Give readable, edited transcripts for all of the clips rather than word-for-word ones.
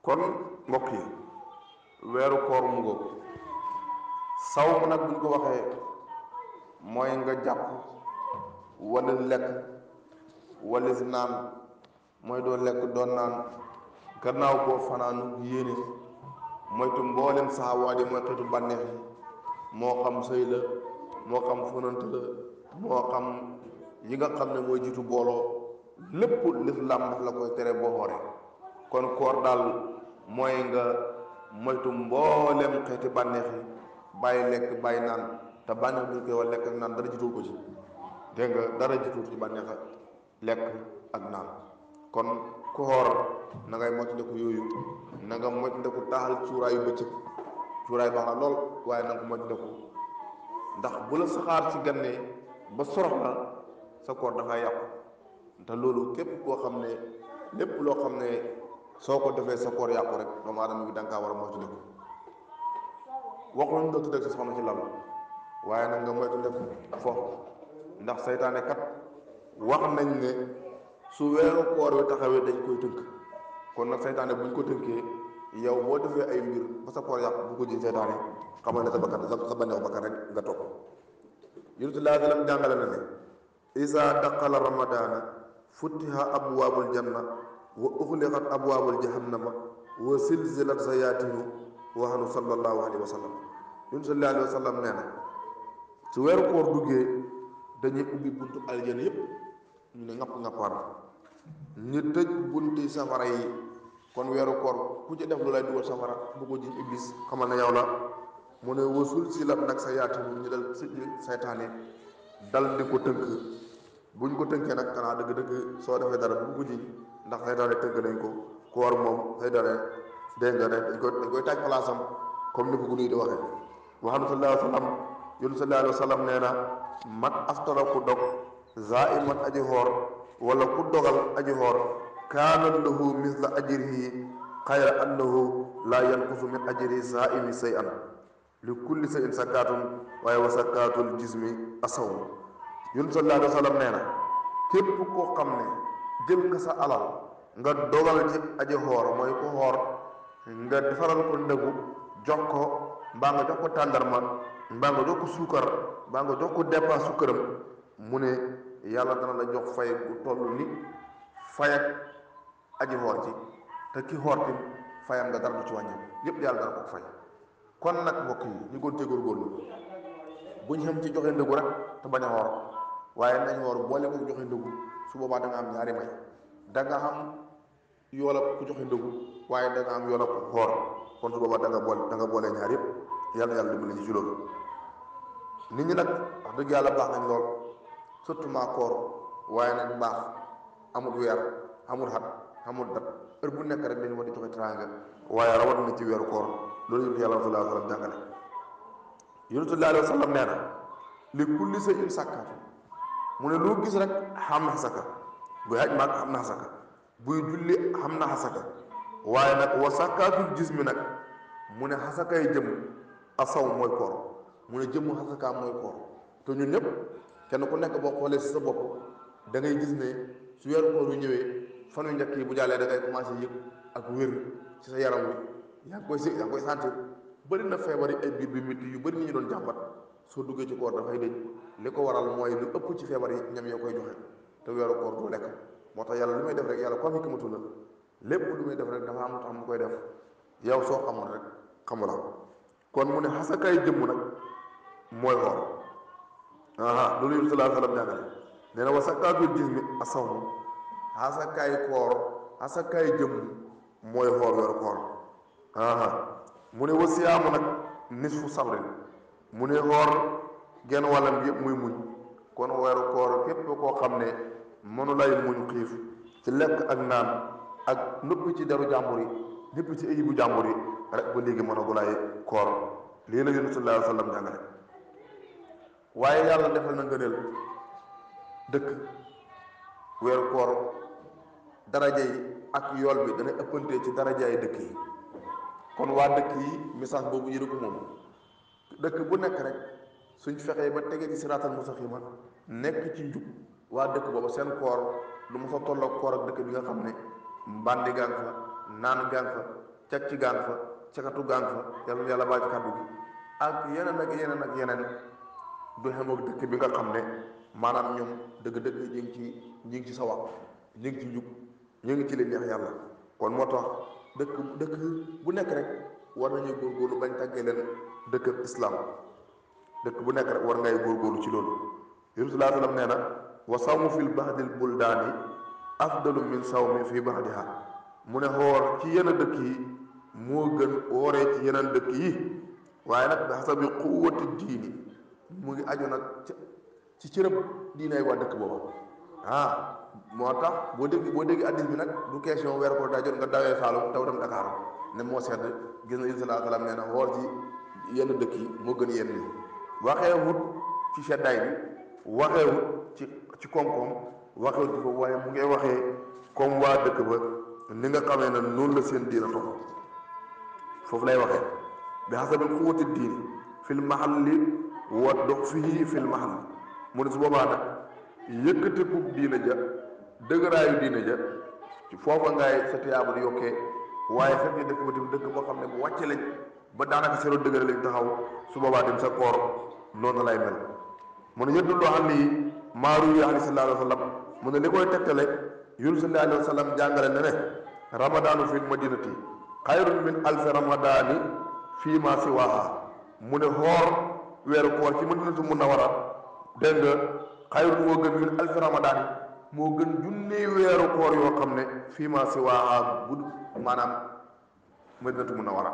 kon mbokk yi weeru koor mu ngoog sawm nag buñ ko waxee mooy nga jàpp wala lekk wala si naan mooy doo lekk doon naan gannaaw boo fanaanu yéene moytu mboolem saxawaat yi mooy xeetu bànneex yi moo xam sëy la moo xam fonant la moo xam yi nga xam ne mooy jiitu booloo lépp lislaam daf la koy tere boo xooree kon koor daal mooy nga moytu mboolem xeeti bànneex yi bàyyi lekk bàyyi naan te bànneex bi ñu koy wax lekk ak naan dara jiitul ko ci dégg nga dara jiitul ci bànneex lekk ak naan kon ku xoor na ngay moytandiku yooyu na nga moytandiku taxal cuuraayu bëccëg cuuraay baax na lool waaye na nga ko moytandiku ndax bu la saxaar ci gannee ba sorox la sa koor dafay yàqu te loolu képp koo xam ne lépp loo xam ne soo ko defee sa koor yàqu rek doomu aadama bi da nga kaa war a moytandiku waxuñ nga tëdd sa soxna ci lal waaye nag nga moytandiku foofu ndax saytaane kat wax nañ ne su weeru koor wi taxawee dañ koy tënk kon nag saytaane buñ ko tënkee yow boo defee ay mbir ba sa koor yàqu bu ko ji saytaane xamal ne sa bakkan sa bànneexu bakkan rek nga topp yonent laa sallam jàngale na ne isa daqala ramadana futtiha abwaabul janna wa uxliqat abwaabul jahannama wa silzilat sayatinu waxanu sallallahu alayhi wa sallam yonent sallallahu alayhi wa sallam nee na su weeru koor duggee dañuy ubbi buntu aljana yépp ñu ne ngapp ngappaar ñu tëj bunti safara yi kon weeru koor ku ci def lu lay dugal safara bu ko ji iblis xamal ne yow la mu ne wasul si lat nag sa yaatinu ñu dal si saytaane dal di ko tënk buñ ko tënkee nag xanaa dëgg-dëgg soo defee dara bu ko ji ndax saytaane tënk nañ ko koor moom saytaane dégg nga ne dañ koy taaj place am comme ni ko gunu yi di waxee waxam sallallahu alayhi wa sallam yun sallallahu alayhi wa sallam nee na man aftara ku dog zaiman aji xoor wala ku dogal aji xoor kaana lahu misla ajrihi xayra annahu laa yanqusu min ajri saimi say an li kulli say in sakkaatun waaye wa sakkaatul jismi asawm yun sallallahu alayhi wa sallam nee na képp koo xam ne jël nga sa alal nga dogal ci aji xoor mooy ku xoor nga defaral ko ndëgu jox ko mbaa nga jox ko tàndarma mbaa nga jox ko suukar mbaa nga jox ko dépense suukaram mu ne yàlla dana la jox fay bu toll ni fay ak aji xoor ci te ki xoor ci fayam nga dara du ci wàññi yépp yàlla dana ko fay kon nag mbokk yi ñu gën cee góorgóorlu bu ñu xam ci joxe ndëgu rek te bañ a xoor waaye nañ xoor boole ko joxe ndëgu su boobaa da nga am ñaari may da nga am yoolab ku joxe ndëgu waaye da nga am yoolab ku xoor kon su boobaa da nga boole ñaar yëpp yàlla yàlla dimbali ñu ci loolu nit ñi nag wax dëgg yàlla baax nañ lool surtout maa koor waaye nag baax amul weer amul xat amul dat heure bu nekk rek dañu war di joxe teraanga waaye rawat na ci weeru koor loolu yonent yàlla sallallahu alayhi wa sallam jàngale yonent sallallahu alayhi wa sallam nee na li kulli shay'in sakkaatu mu ne loo gis rek xam na xasaka buy haj maag xam na xasaka buy julli xam na xasaka waaye nag wa sakkaatul jismi nag mu ne xasakay jëm asaw mooy koor mu ne jëmmu xasakaam mooy koor te ñun ñëpp kenn ku nekk boo xoolee si sa bopp da ngay gis ne su weeru koor yu ñëwee fan yu njëkk yi bu jàllee da ngay commencé yëg ak wér ci sa yaram wi yaa ngi koy sentir bëri na feebar yi ay biir bi métti yu bëri ni ñu doon jàmbat soo duggee ci koor dafay dëj li ko waral mooy lu ëpp ci feebar yi ñam yoo koy joxe te weeru koor doo lekk moo tax yàlla lu may def rek yàlla comme hikmatu la lépp lu may def rek dafa am lu tax mu koy def yow soo xamul rek xamula kon mu ne xasakaay jëmm nag mooy xoor loolu yëpp sallallahu alayhi wa sallam jàngale nee na wa sakkaatul jismi asawmu xasakaay koor xasakaay jëmm mooy xoor weeru koor mu ne wa siyaamu nag nisfu sabrin mu ne xoor genn wàllam yëpp muy muñ kon weeru koor képp koo xam ne mënu lay muñ xiif ci lekk ak naan ak nëpp ci deru jàmbur yi nëpp ci ayibu jàmbur yi rek ba léegi mënagu lay koor lii la yonent sallallahu alayhi wa sallam jàngale waaye yàlla defal na ngëneel dëkk weeru koor daraja yi ak yool bi dana ëppante ci daraja yi dëkk yi kon waa dëkk yi message boobu yëre ko moom dëkk bu nekk rek suñ fexee ba tegee ci siraatal mustaqima nekk ci njub waa dëkk boobu seen koor lu mu sa tolloog koor ak dëkk bi nga xam ne mbandi gaa nga fa naan gaa nga fa càcc gaan fa cakatu gaan fa yàlla baa ci kàddu gi ak yeneen ak yeneen ak yeneen du xem ak dëkk bi nga xam ne maanaam ñoom dëgg-dëgg ñi ngi ci sawar ñi ngi ci njub ñu ngi ci li neex yàlla. kon moo tax dëkk bu nekk rek war nañuy góorgóorlu bañ tàggee leen dëkk ak islam dëkk bu nekk rek war ngay góorgóorlu ci loolu. Yonent sallallahu alayhi wa sallam nee na wa sawmu fil bahdil buldaani afdalu min sawmi fi bahdiha mu ne xoor ci yenn dëkk yi moo gën wooree ci yeneen dëkk yi waaye nag bi hasabi quwwati diini mu ngi aju nag ci cërëb diinay waa dëkk booba moo tax boo dégg addis bi nag du question weer ko daa jot nga dawee Saalum taw dem Dakar ne moo sedd gis na Yonent sallallahu alayhi wa sallam nee na xoor ci yenn dëkk yi moo gën yenn yi waxee wut ci seddaay bi waxee wut ci koom-koom waxee wut ci foofu waaye mu ngi waxee comme waa dëkk ba ni nga xamee ne noonu la seen diina tox foofu lay waxee bi hasabi quwwati diini fil mahalli wa dox fii fil mahalli mu ne su boobaa nag yëkkatiku diina ja dëgëraayu diina ja ci foofa ngay sa tiyaaba di yokkee waaye fekk ne dëkk ba tamit dëkk boo xam ne bu wàcce lañ ba daanaka sero dëgëra lañ taxaw su boobaa dem sa koor noonu lay mel mu ne yëddul loo xam ni maaru yi alayhi sallallahu alayhi wa sallam mu ne li koy tegtale Yunus sallallahu alayhi wa sallam jàngale ne ramadaanu fil madinati xayrun min alfi ramadaani fii ma siwaaha mu ne xoor weeru koor ci madinatu munawwara dégg nga xayrun moo gën min alfi ramadaani moo gën junni weeru koor yoo xam ne fii ma siwaaha bu maanaam madinatu munawwara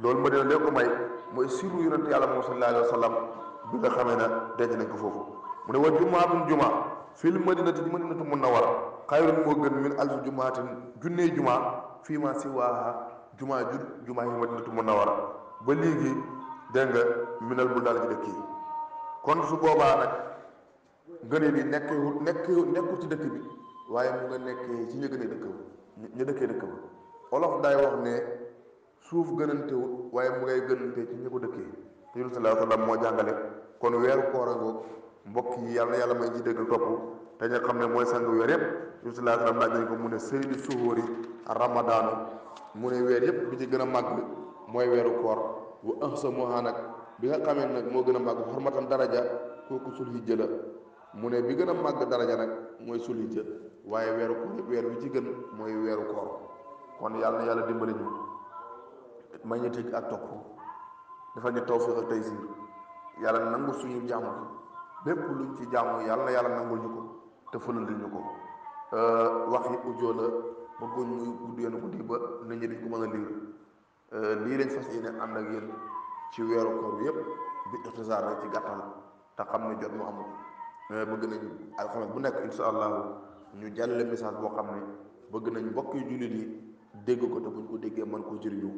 loolu madina lee ko may mooy siru yonent yàlla moom sallallahu alayhi wa sallam bi nga xamee ne denc nañ ko foofu mu ne wa jumaatun juma fil madinati ci madinatu munawwara xayrun moo gën min alfi jumaatin junnee juma fii ma siwaaha jumaa yi madinatu munawwara ba léegi dégg nga minal bu daal ci dëkk yi kon su boobaa nag ngëneel yi nekkul ci dëkk bi waaye mu nga nekkee ci ña gënee dëkk ba ñu dëkkee dëkk ba olof daay wax ne suuf gënantewut waaye mu ngay gënante ci ñi ko dëkkee te Yonent sallallahu alayhi wa sallam moo jàngale kon weeru koor ngoog mbokk yi yàlla may ci dégg topp te nga xam ne mooy sang weer yépp Yonent sallallahu alayhi wa sallam laaj nañ ko mu ne sayyidu suhuuri ramadaanu mu ne weer yépp bi ci gën a màgg mooy weeru koor bu ahsamuhaa nag bi nga xamee nag moo gën a màgg xormatan daraja kooku sulhijja la mu ne bi gën a màgg daraja nag mooy sulhijja waaye weeru koor weer bi ci gën mooy weeru koor kon yàlla dimbali ñu may ñu tëj ak topp dafa ñu tawfiq ak taysiir yàlla nangu suñu jaamu gi bépp luñ ci jaamu yàlla nangul ñu ko te fëlandil ñu ko wax yi ujjoo la bëgguñ muy gudd yoon guddi ba nit ñi dañ ko mën a liir lii lañ fas yéene ànd ak yéen ci weeru koor yépp bi ixtisaar rek ci gàttal te xam ne jot mu amul bëgg nañ alxames bu nekk insha allahu ñu jàllale message boo xam ne bëgg nañ mbokk yu jullit yi dégg ko te buñ ko déggee mën koo jëriñu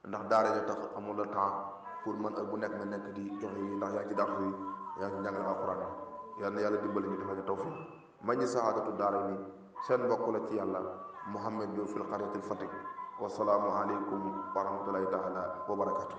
ndax daara ja tax amul la temps pour man bu nekk nga nekk di joxe yi ndax yaa ngi ci darsu yi yaa ngi ci njàngale alxuraan yal na yàlla dimbali ñu defal ñu tawfiq ma ñi saxaadatu daara ni seen mbokk la ci yàlla Mouhamed Diop fil qaryatil Fatick wasalaamu aleykum wa rahmatullahi taala wa barakatuh